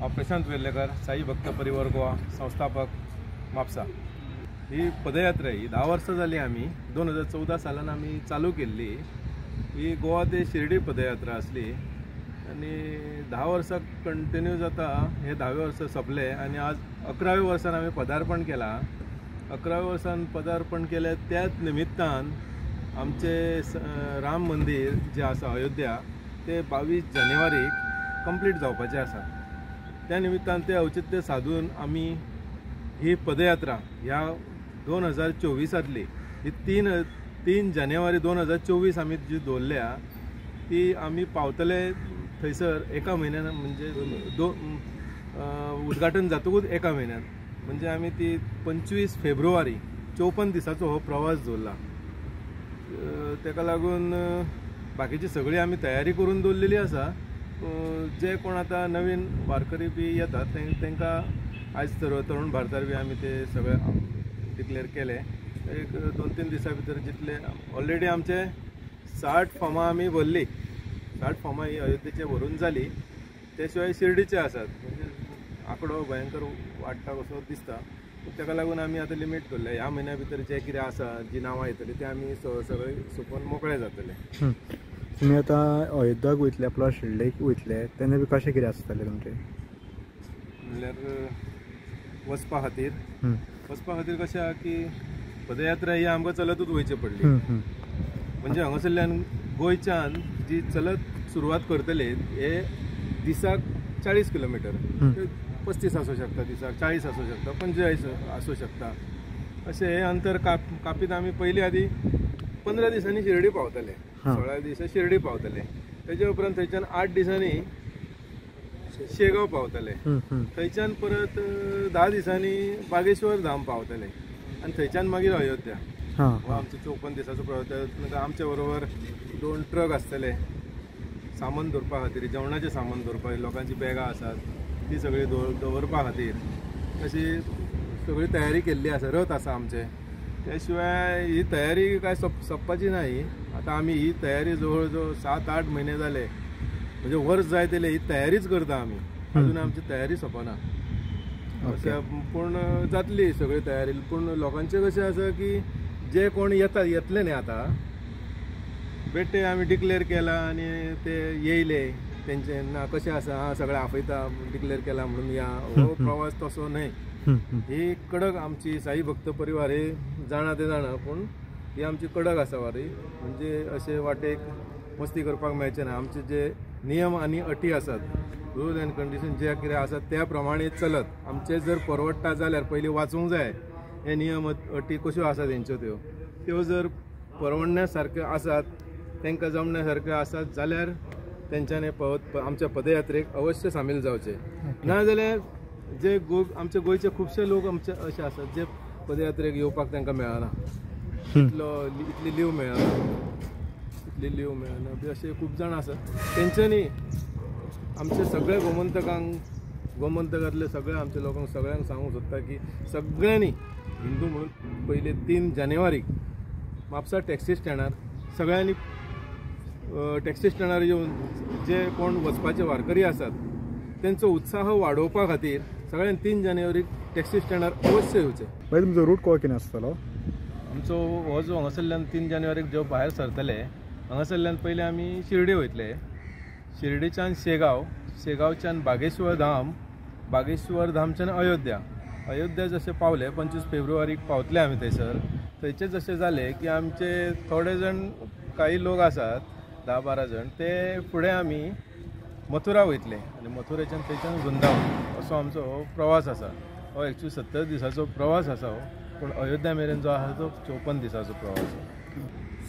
हांव प्रशांत वेर्लेकर, साई भक्त परिवार गोवा संस्थापक, म्हापसा. ही पदयात्रा ही 10 वर्सां जाली. आमी 2014 सालान आमी चालू केल्ली. ही गोवा ते शिर्डी पदयात्रा आसली आनी 10 वर्सां कंटिन्यू जाता. हे 10वें वर्स सोंपलें आनी आज 11व्या वर्सान आमी पदार्पण केलां. 11व्या वर्सान पदार्पण केलें त्याच निमित्तान आमचे राम मंदीर जें आसा अयोध्या ते 22 जानेवारीक कंप्लीट जावपाचें आसा. त्या निमित्तान ते औचित्य साधून आमी ही पदयात्रा ह्या 2024 ही 3 जानेवारी 2024 आमी जी दवरल्या ती आमी पावतले थंयसर एका म्हयन्यान, म्हणजे उद्घाटन जातकूच एका म्हयन्यान, म्हणजे आमी ती 25 फेब्रुवारी 54 दिसाचो हो प्रवास दवरला. ताका लागून बाकीची सगळी आमी तयारी करून दवरलेली आसा. जे कोण आतां नवीन वारकरी बी येतात तांकां आयज तरुण भारतार बी आमी ते सगळे डिक्लेअर केले. एक 2-3 दिसां भितर जितले ऑलरेडी आमचे 60 फॉर्मां आमी भरली. 60 फॉर्मां ही अयोध्येचे भरून जाली. ते शिवाय शिर्डीचे आसात, म्हणजे आंकडो भयंकर वाडटा कसो दिसता. ताका लागून आमी आतां लिमीट दवरल्या. ह्या म्हयन्या भितर जें कितें आसा, जी नांवां येतली ते आमी सगळे सोंपोवन मोकळे जातले. तुमी आतां अयोध्याक वयतले प्लस शिर्डीक वयतले तेन्ना बी कशें कितें आसतलें तुमचें? म्हणल्यार वचपा खातीर, वचपा खातीर कशें आहा की पदयात्रा ही आमकां चलतूच वयची पडली. म्हणजे हांगासरल्यान गोंयच्यान जी चलत सुरवात करतले हे दिसाक 40 किलोमिटर, 35 आसूं शकता, दिसाक 40 आसूं शकता, 45 आसूं शकता. अशें हे अंतर कापीत आमी पयलीं आदी 15 दिसांनी शिर्डी पावतले, 16 दिसा शिर्डी पावतले. तेजे उपरांत थंयच्यान 8 दिसांनी शेगांव पावतले. थंयच्यान परत 10 दिसांनी बागेश्वर धाम पावतले आनी थंयच्यान मागीर अयोध्या. हो आमचो 54 दिसाचो प्रवास. आमचे बरोबर 2 ट्रक आसतले सामान दवरपा खातीर, जेवणाचें सामान दवरपा, लोकांची बॅगां आसात ती सगळी दवरपा खातीर अशी सगळी तयारी केल्ली आसा. रथ आसा आमचे. त्या शिवाय ही तयारी काय सोंपपाची ना ही. आतां आमी ही तयारी जवळ जवळ 7-8 म्हयने जाले, म्हणजे वर्स जायत येयलें ही तयारीच करता आमी. अजून आमची तयारी सोंपना अशें, पूण जातली सगळी तयारी. पूण लोकांचें कशें आसा की जे कोण येता येतले न्ही, आतां बेठे आमी डिक्लेर केला आनी ते येयले तेंचे ना कशें आसा, आं सगळें आपयता डिक्लेर केला म्हणून या, हो प्रवास तसो न्हय. ही कडक आमची साई भक्त परिवार हे जाणा ते जाणा, पूण ही आमची कडक आसा वारी. म्हणजे अशें वाटेक मस्ती करपाक मेळचें ना. आमचे जे नियम आनी अटी आसात, रूल एंड कंडिशन जे कितें आसा त्या प्रमाणे चलत. आमचें जर परवडटा जाल्यार पयलीं वाचूंक जाय हे नियम अटी कश्यो आसा तेंच्यो, त्यो त्यो जर परवडण्या सारक्यो आसात, तांकां जमण्या सारक्यो आसात जाल्यार तेंच्यांनी आमच्या पदयात्रेक अवश्य सामील जावचें. ना जाल्यार जे आमचे गोंयचे खुबशे लोक आमचे अशे आसात जे पदयात्रेक येवपाक तांकां मेळना, इतली लीव मेळना, इतली लीव मेळना बी अशे खूब जाण आसात. तेंच्यांनी आमचे सगळे गोमंतकांक, गोमंतकांतले सगळे आमच्या लोकांक सगळ्यांक सांगूंक सोदता की सगळ्यांनी हिंदू म्हणून पयले 3 जानेवारीक म्हापसा टॅक्सी स्टँडार सगळ्यांनी टॅक्सी स्टँडार येवन जे कोण वचपाचे वारकरी आसात तेंचो उत्साह वाडोवपा खातीर सगळ्यांनी 3 जानेवारीक टॅक्सी स्टँडार अवश्य येवचें. मागीर तुमचो रूट को कितें आसतलो? आमचो हो जो हांगासरल्यान 3 जानेवारीक जो भायर सरतले, हांगासरल्यान पयलीं आमी शिर्डी वयतले. शिर्डीच्यान शेगांव, शेगांवच्यान बागेश्वर धाम, बागेश्वर धामच्यान अयोध्या. अयोध्या जशें पावले 25 फेब्रुवारीक पावतले आमी थंयसर. थंयचे जशें जालें की आमचे थोडे जाण काही लोक आसात 10-12 जाण, ते फुडें आमी मथुरा वयतले आनी मथुरेच्यान थंयच्यान वृंदावन असो आमचो हो प्रवास आसा. हो एक्चुअली 70 दिसाचो प्रवास आसा हो, पूण अयोध्या मेरेन जो आसा तो 54 दिसाचो प्रवास.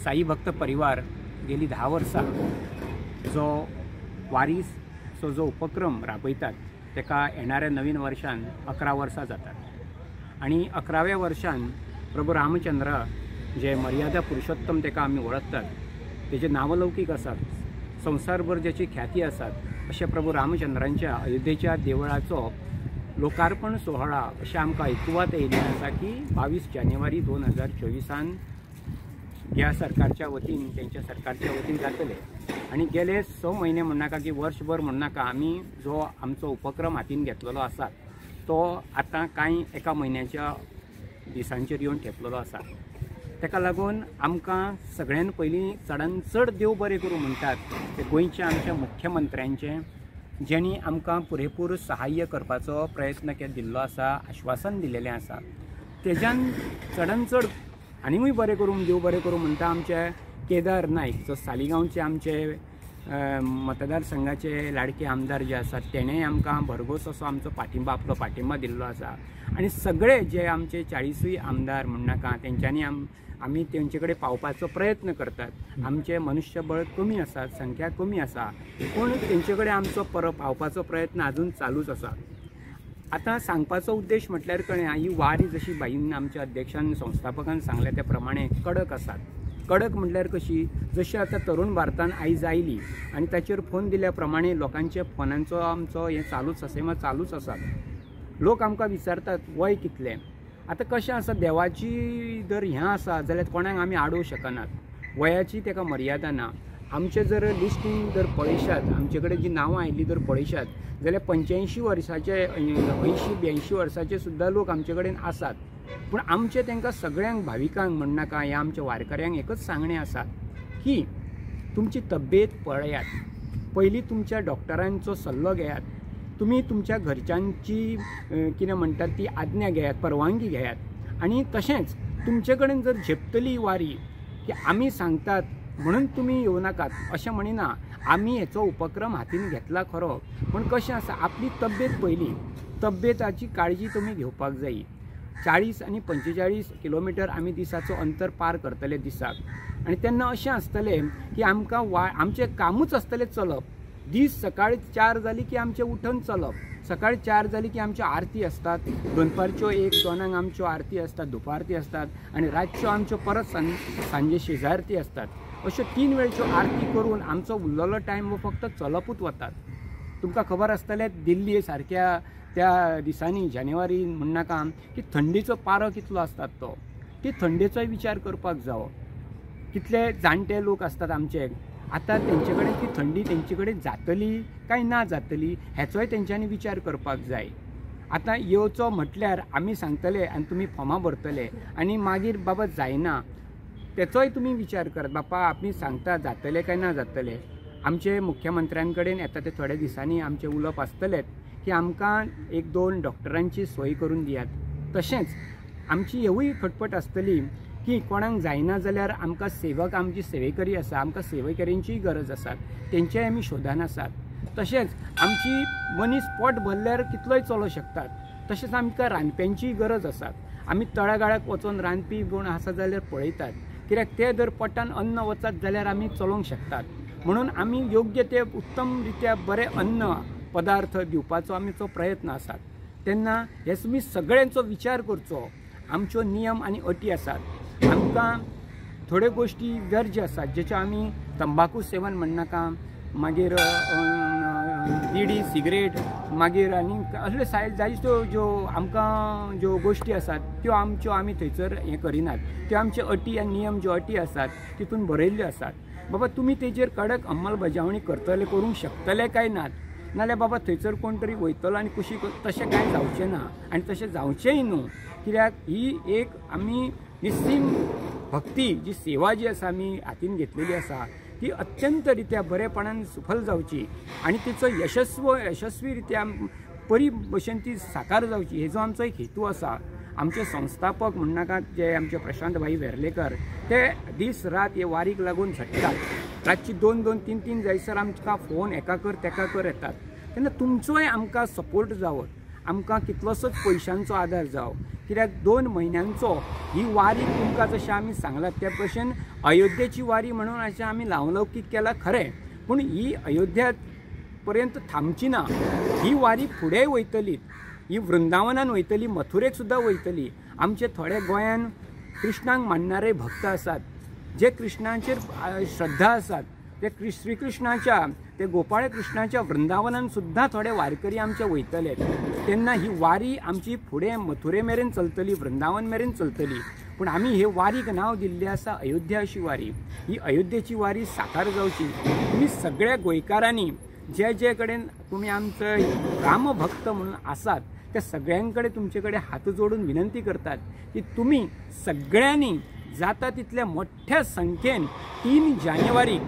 साई भक्त परिवार गेली 10 वर्सां जो वारीचो जो उपक्रम राबयतात ताका येणाऱ्या नवीन वर्षान 11 वर्सां जातात आनी 11व्या वर्षान प्रभू रामचंद्र जे मर्यादा पुरुषोत्तम ताका आमी वळखतात, तेजे नावलौकीक आसात, संवसारभर ज्याची ख्याती आसात, अशें प्रभू रामचंद्रांच्या अयोध्येच्या देवळाचो लोकार्पण सोहळा अशें आमकां आयकुवात येयल्लें आसा की 22 जानेवारी 2024 ह्या सरकारच्या वतीन, तेंच्या सरकारच्या वतीन जातले. आनी गेले 6 म्हयने म्हणनाका की वर्षभर म्हणनाका आमी जो आमचो उपक्रम हातीन घेतलेलो आसा तो आतां कांय एका म्हयन्याच्या दिसांचेर येवन ठेपलेलो आसा. ताका लागून आमकां सगळ्यान पयलीं चडान चड देव बरें करूं म्हणटात ते गोंयच्या आमच्या मुख्यमंत्र्यांचें, जेणी आमकां पुरेपूर सहाय्य करपाचो प्रयत्न दिल्लो आसा, आश्वासन दिलेलें आसा. तेज्यान चडान चड आनीकूय बरें करूं, देव बरें करूं म्हणटा आमचे केदार नायक जो सालिगांवचे आमचे मतदारसंघाचे लाडके आमदार जे आसात तेणें आमकां भरघोस असो आमचो पाठिंबा, आपलो पाठिंबा दिल्लो आसा. आनी सगळे जे आमचे 40 आमदार म्हणनाका तेंच्यांनी आमी तेंचे कडेन पावपाचो प्रयत्न करतात. आमचें मनुष्यबळ कमी आसा, संख्या कमी आसा, पूण तेंचे कडेन आमचो पावपाचो प्रयत्न आजून चालूच आसा. आतां सांगपाचो उद्देश म्हटल्यार कळ्ळें, ही वारी जशी बाईन आमच्या अध्यक्षान संस्थापकान सांगलें त्या प्रमाणे कडक आसात. कडक म्हटल्यार कशी, जशी आतां तरुण भारतान आयज आयली आनी ताचेर फोन दिल्या प्रमाणे लोकांचे फोनांचो आमचो हें चालूच आसा, चालूच आसा. लोक आमकां विचारतात वय कितलें. आतां कशें आसा, देवाची जर हें आसा जाल्यार कोणाक आमी आडोवंक शकनात, वयाची ताका मर्यादा ना. आमचें जर लिस्टींग जर पळयशात, आमचे कडेन जी नांवां आयिल्लीं जर पळयशात जाल्यार 85 वर्साचे, 80 82 वर्साचे सुद्दां लोक आमचे कडेन आसात. पूण आमचें तांकां सगळ्यांक भाविकांक म्हणनाका, ह्या आमच्या वारकऱ्यांक एकच सांगणें आसा की तुमची तब्येत पळयात, पयलीं तुमच्या डॉक्टरांचो सल्लो घेयात, तुमी तुमच्या घरच्यांची कितें म्हणटात ती आज्ञा घेयात, परवानगी घेयात. आनी तशेंच तुमचे कडेन जर झेपतली वारी की आमी सांगतात म्हणून तुमी येवं नाकात अशें म्हणिना. आमी हेचो उपक्रम हातीन घेतला खरो, पूण कशें आसा, आपली तब्येत पयली, तब्येताची काळजी तुमी घेवपाक जायी. 40 आनी 45 किलोमिटर आमी दिसाचो अंतर पार करतले दिसाक, आनी तेन्ना अशें आसतलें की आमकां आमचें कामूच आसतलें चलप. दीस सकाळी 4 जाली की आमचें उठून चलप, सकाळी 4 जाली की आमच्यो आरती आसतात, दनपारच्यो 1-2 आमच्यो आरती आसतात, दुपारती आसतात, आनी रातच्यो आमच्यो परत सांजे शेजारती आसतात. अश्यो 3 वेळच्यो आरती करून आमचो उरलेलो टायम हो फक्त चलपूच वतात. तुमकां खबर आसतलें दिल्ली सारक्या त्या दिसांनी जानेवारी म्हणनाका की थंडीचो पारो कितलो आसतात तो, ती थंडेचोय विचार करपाक जावो. कितले जाणटे लोक आसतात आमचे, आतां तेंचे कडेन ती थंडी तेंचे कडेन जातली काय ना जातली हेचोय तेंच्यांनी विचार करपाक जाय. आतां येवचो म्हटल्यार आमी सांगतले आनी तुमी फॉर्मां भरतले आनी मागीर बाबा जायना तेचोय तुमी विचार करात, बापा आमी सांगता जातले काय ना जातले. आमचे मुख्यमंत्र्यां कडेन येता ते थोड्या दिसांनी आमचें उलोवप आसतलेंच की आमकां 1-2 डॉक्टरांची सोय करून दियात. तशेंच आमची हेवूय खटपट आसतली की कोणाक जायना जाल्यार आमकां सेवक, आमची सेवेकरी आसा, आमकां सेवेकरींचीय गरज आसा, तेंचेय आमी शोधान आसात. तशेंच आमची मनीस पोट भरल्यार कितलोय चलोवंक शकतात, तशेंच आमकां रांदप्यांचीय गरज आसा. आमी तळागाळाक वचोन रांदपी कोण आसा जाल्यार पळयतात, कित्याक ते जर पोटान अन्न वचत जाल्यार आमी चलोवंक शकतात. म्हणून आमी योग्य ते उत्तम रित्या बरें अन्न पदार्थ दिवपाचो आमचो प्रयत्न आसात. तेन्ना हे तुमी सगळ्यांचो विचार करचो. आमच्यो नियम आनी अटी आसात, आमकां थोड्यो गोश्टी गरजे आसात, जेच्यो आमी तंबाकू सेवन म्हणनाका, मागीर बिडी सिगरेट, मागीर आनी असल्यो जायत्यो ज्यो आमकां ज्यो गोश्टी आसात त्यो आमच्यो आमी थंयसर हें करिनात. त्यो आमच्यो अटी आनी नियम ज्यो अटी आसात तितून बरयल्ल्यो आसात. बाबा तुमी तेजेर कडक अंमलबजावणी करतले, करूंक शकतले काय नात, नाल्यार बाबा थंयसर कोण तरी वयतलो आनी कुशीक, तशें कांय जावचें ना आनी तशें जावचेंय न्हू. कित्याक ही एक आमी निस्सीम भक्ती जी सेवा जी आसा आमी हातीन घेतलेली आसा ती अत्यंत रित्या बरेपणान सफल जावची आनी तिचो यशस्वी रित्या बरी भशेन ती साकार जावची हेजो आमचो एक हेतू आसा. आमचे संस्थापक म्हणनाका जे आमचे प्रशांत भाई वेर्लेकर ते दीस रात हे वारीक लागून झट्टात. रातची 2-2, 3-3 जायसर आमकां फोन एका कर तेका कर येतात. तेन्ना तुमचोय आमकां सपोर्ट जावो, आमकां कितलोसोच पयशांचो आदार जावो, कित्याक 2 म्हयन्यांचो ही वारी तुमकां जशें आमी सांगलां त्या भशेन अयोध्येची वारी म्हणून अशें आमी लावलौकीक केलां खरें, पूण ही अयोध्या पर्यंत थांबची ना. ही वारी फुडें वयतली, ही वृंदावनान वयतली, मथुरेक सुद्दां वयतली. आमचे थोडे गोंयान कृष्णाक मानणारे भक्त आसात, जे कृष्णाचेर श्रद्धा आसात, ते श्रीकृष्णाच्या, ते गोपाळ कृष्णाच्या वृंदावनान सुद्दां थोडे वारकरी आमचे वयतले. तेन्ना ही वारी आमची फुडें मथुरे मेरेन चलतली, वृंदावन मेरेन चलतली. पूण आमी हे वारीक नांव दिल्लें आसा अयोध्या अशी वारी. ही अयोध्येची वारी साकार जावची. तुमी सगळ्या गोंयकारांनी जे जे कडेन तुमी आमचो रामभक्त म्हणून आसात त्या सगळ्यां कडेन तुमचे कडेन हात जोडून विनंती करतात की तुमी सगळ्यांनी जाता तितल्या मोठ्या संख्येन 3 जानेवारीक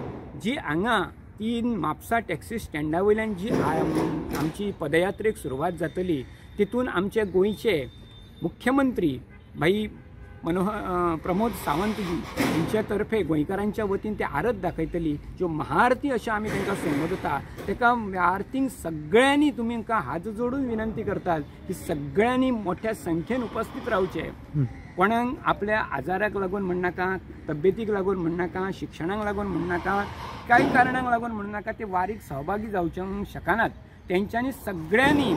जी हांगा 3 म्हापसा टॅक्सी स्टँडा वयल्यान जी आमची पदयात्रेक सुरवात जातली तितून आमचे गोंयचे मुख्यमंत्री भाई प्रमोद सावंतजी हांचे तर्फे गोंयकारांच्या वतीन ते आरत दाखयतली, ज्यो महाआरती अशें आमी तांकां संबोधता. ताका आरतींक सगळ्यांनी तुमी हात जोडून विनंती करतात की सगळ्यांनी मोठ्या संख्येन उपस्थित रावचें. कोणाक आपल्या आजाराक लागून म्हणनाका, तब्येतीक लागून म्हणनाका, शिक्षणाक लागून म्हणनाका, कांय कारणांक लागून म्हणनाका ते वारीक सहभागी जावचें शकनात. तेंच्यांनी सगळ्यांनी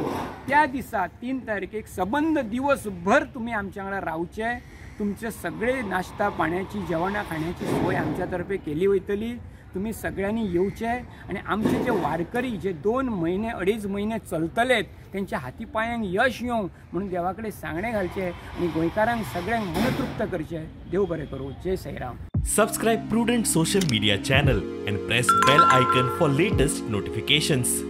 त्या दिसा 3 तारखेक सबंद दिवसभर तुमी आमच्या वांगडा रावचे. तुमचे सगळे नाश्ता पाण्याची, जेवणा खाण्याची सोय आमच्या तर्फे केली वयतली. तुमी सगळ्यांनी येवचे आनी आमचे जे वारकरी जे 2 म्हयने 2.5 म्हयने चलतले तेंच्या हाती पांयांक यश येवं म्हणून देवा कडेन सांगणें घालचें आनी गोंयकारांक सगळ्यांक मनतृप्त करचें. देव बरें करूं. जय Sairam. Subscribe Prudent social media channel and press bell icon for latest notifications.